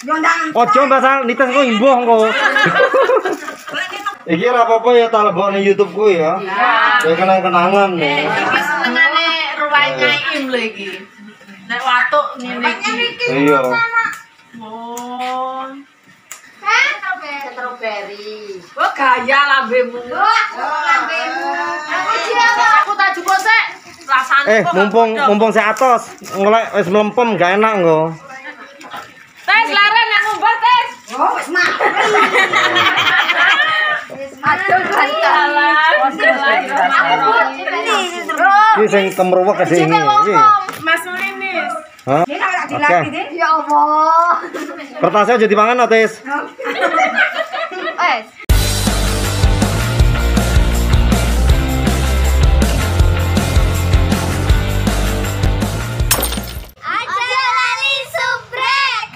Ojo Mbak Sal, nites kok imbuh engko. Iki ora apa-apa ya tak lebokne YouTube-ku ya. Ya kenang-kenangan nih. Iki senengane ruwahe Nyaim lho iki. Nek watuk ngene iki. Iya. Oh. Strawberry. Oh gaya lambemu. Lambemu. Aku tak jupuk sik. Rasane kok mumpung sik atos, ngolek wis mlempem gak enak engko. Tes laren nek ngumbah tes. Oh wis mah. Wis aduh bantal. Iki sing kemruwek sing iki. Mas Ulinis. Hah? Oke. Ya Allah. Kertasnya aja dipangan no, Tis. Wes. Aja lali subrek.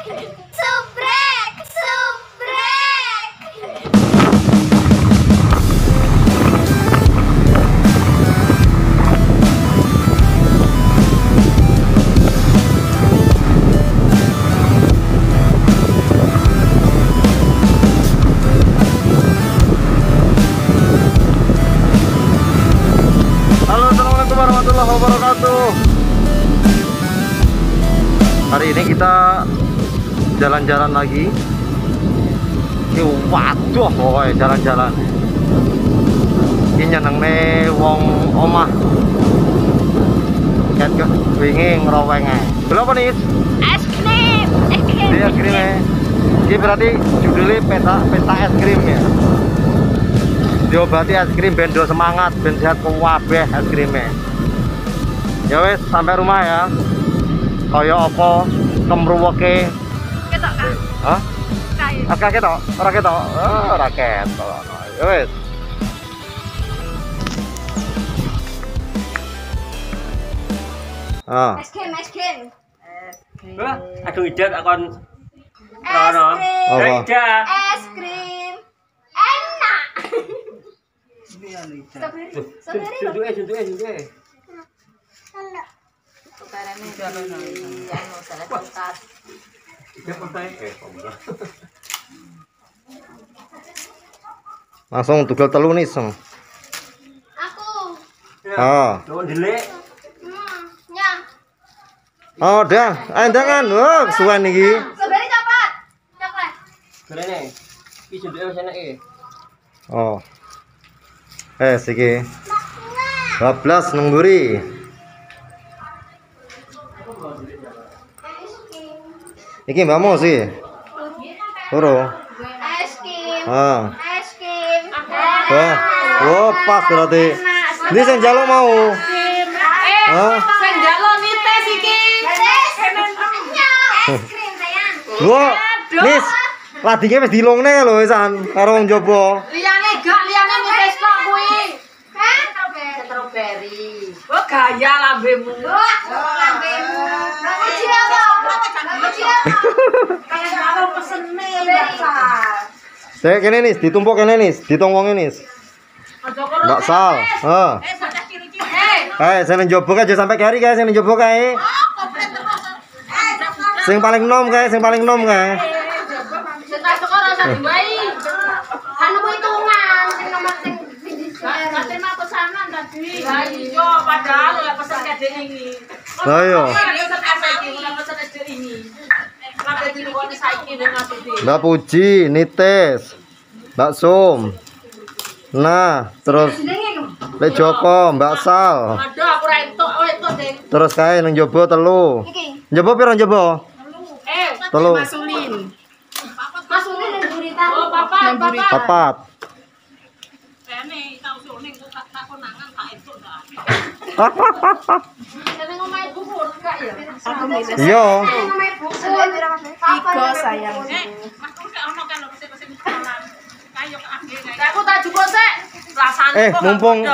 Subrek, subrek. Halo, assalamualaikum warahmatullahi wabarakatuh. Hari ini kita jalan-jalan lagi. Ini waduh pokoknya jalan-jalan. Ini nyenengne wong omah. Ket wingi ngroweng ae. Lho apa nih? Es krim. Es krim. Ini es krim ya. Ini berarti judulnya pesta es krim ya. Diobati es krim ben do semangat, ben sehat kabeh es krimnya. Ya wes sampai rumah ya. Kaya apa kemruweke? Ketok kan? Hah? Akeh ketok? Ora ketok? Oh, ora ketok. Ya wes. Ah. Es krim, es krim. Wah, aduh idat akon rono. Apa? Es krim. Enak. Strawberry. Suntuke. Enak. Tukarane anu salah kulkas. Langsung tugel telu nih, Seng. Aku. Ah. Tuh ndelik. Nya. Oh, dah. Ayo ndangan. Oh, kesuwen iki. Strawberry coklat. Coklat. Rene. Iki suntuke wis enak iki. Oh. Siki. Bablas nang mburi. Iki mbakmu sih. Loro. Es krim. Ah. Es krim. Wah, oh pas berarti. Ini sing njaluk mau. Hah? Sing njaluk nites iki. Es krim sayang. Lho, Nis, ladinge wis dilungne lho wisan karo wong njaba. Liyane gak, liyane nites kok kuwi. Hah? Strawberry. Oh gaya lambemu. Lambemu. Puji apa? Puji apa? Kayak kalau pesene Mbak Sal. Saya kene Nis, ditumpuk kene Nis, ditong wonge Nis. Mbak Sal, heeh. Eh, sing njaba kae aja sampai keri kae, sing njaba kae. Sing paling nom kae, sing paling nom kae. Sing tak teko ora usah diwai. Kan hitungan sing nomor sing Gak terima pesanan tadi. Lah iya, padahal lek pesen kedek ini. Lah iya. Pesen saiki, lek pesen kedek ini. Kabeh dilukoni saiki ning Mas-Budi. Mbak Puji, Nites, Mbak Sum. Nah, terus Lek Joko, Mbak Sal. Aduh, aku ora entuk, oh entuk, Ding. Terus kae nang njaba telu. Iki. Njaba piro njaba? Telu. Mas Ulin. Mas Ulin nang Burita. Oh, papat, papat. Papat. Kene tak usulne kok tak konangan tak entuk dak. Seneng omahe ibu gak ya? Iya. Tiga sayang. Mas kok gak ono kan lho mesin-mesin jalan. Kayo keambil kae. Aku tak jupuk sik. Rasane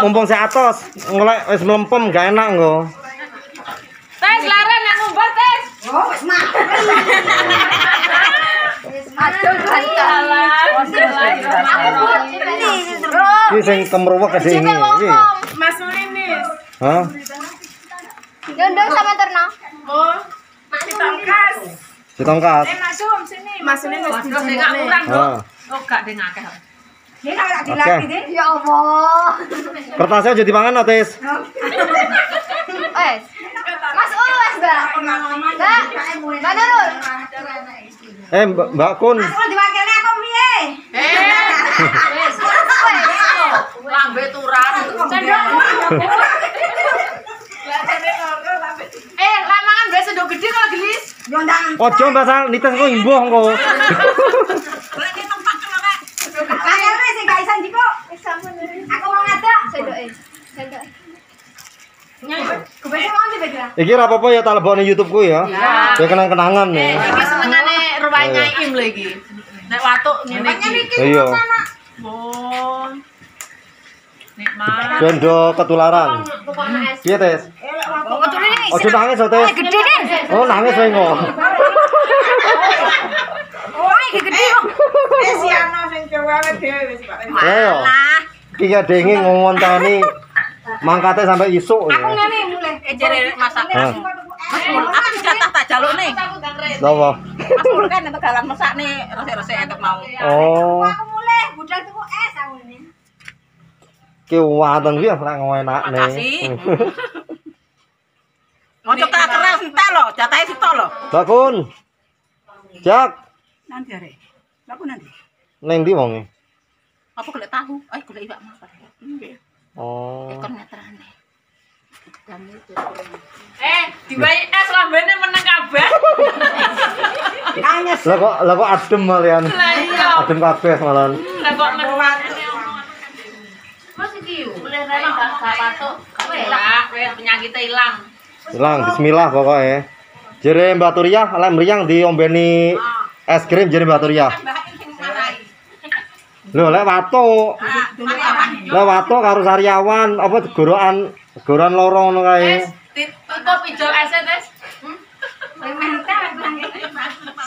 Mumpung sik atos, ngolek wis mlempem gak enak engko. Tes laren nek ngumbah tes. Oh wis mah. Wis aduh bantal. Iki sing kemruwek sing iki. Mas Ulinis. Hah? Ndong sama terno. Oh, ditangkas. Ditongkat. Masuk sini. Masune wis dijemukne. Heeh. Oh, gak ding akeh. Ini tak dilaki deh. Ya Allah. Kertasnya aja dipangan, Tis. Wes. Mas Ul wes, Mbak. Mbak. Mbak Nurul. Mbak Kun. Mas Ul diwakilne aku piye? Wes. Lambe turan. Lamangan mbak sendok gede kalau gelis. Yo ndang. Ojo Mbak Sal, nites kok imbuh engko. Wakilne sing gak iso njikuk. Wis sampun. Aku mau ngadak. Sendoke. Sendok. Kubese mau ndi Bek? Iki ra apa-apa ya tak lebokne YouTube-ku ya. Ya kenang-kenangan nih. Iki senengane ruwahe Nyaim lho iki. Nek watuk ngene iki. Iya. Oh. Nikmat. Bendo ketularan. Piye, Tes? Ojo nangis, Tes. Gede den. Oh, nangis wae kok. Oh, iki gede kok. Wis ana sing cewek dhewe wis Pak. Ayo. Iki ya denge ngonteni mangkate sampai isuk ya. Aku ngene mulai. Jere masak. Mas Mul, aku jatah tak jalukne. Lha apa? Mas Mul kan tegalan mesakne resik-resik entuk mau. Oh. Aku mulai budal tuku es aku ini. Ki wateng kuwi ora enakne. Makasih. Ojo keras entek lho, jatahe sitok lho. Mbak Kun. Jak. Nanti arek. Mbak Kun nanti. Ning ndi wonge? Apa golek tahu? Golek iwak mas. Oh. Ekor meterane. Diwai es lambene meneng kabeh. Nangis. Lah kok adem malian. Lah iya. Adem kabeh malan. Lah kok meneng. Mas iki mulih rene gak watuk. Weh penyakite ilang. Ilang bismillah pokoknya. Jere Mbak Turiah lek mriyang diombeni es krim jere Mbak Turiah. Lho lek watuk. Lek watuk karo sariawan apa gorokan loro ngono kae. Tutup ijol ese, Tes.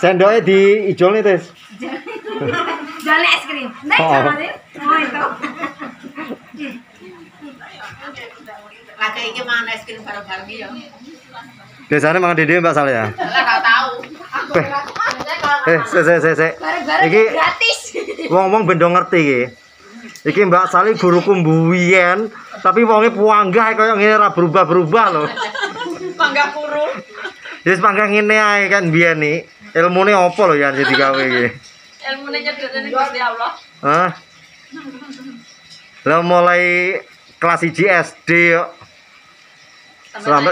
Sendoke di ijolne, Tes. Jolne es krim. Nek jolne. Oh itu. Lagi iki mangan es krim bareng-bareng iki ya. Biasanya mangan dhewe Mbak Sal ya? Lah gak tahu. Se. Bareng-bareng Iki gratis. wong-wong ben do ngerti iki. Iki Mbak Sali guruku mbuwiyen, tapi wonge puanggah kaya ngene ora berubah-berubah lho. Panggah kuru. Wis panggah ngene ae kan mbiyen iki. Ilmune apa lho yang digawe iki? Ilmune nyedhekne Gusti Allah. Hah? Lah mulai kelas 1 SD kok.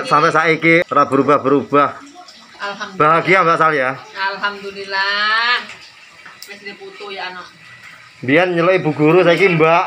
Sampai saiki ora berubah-berubah. Alhamdulillah. Bahagia Mbak Sal ya? Alhamdulillah. Wis putu ya anak. Biyen nyeluk ibu guru saiki Mbak.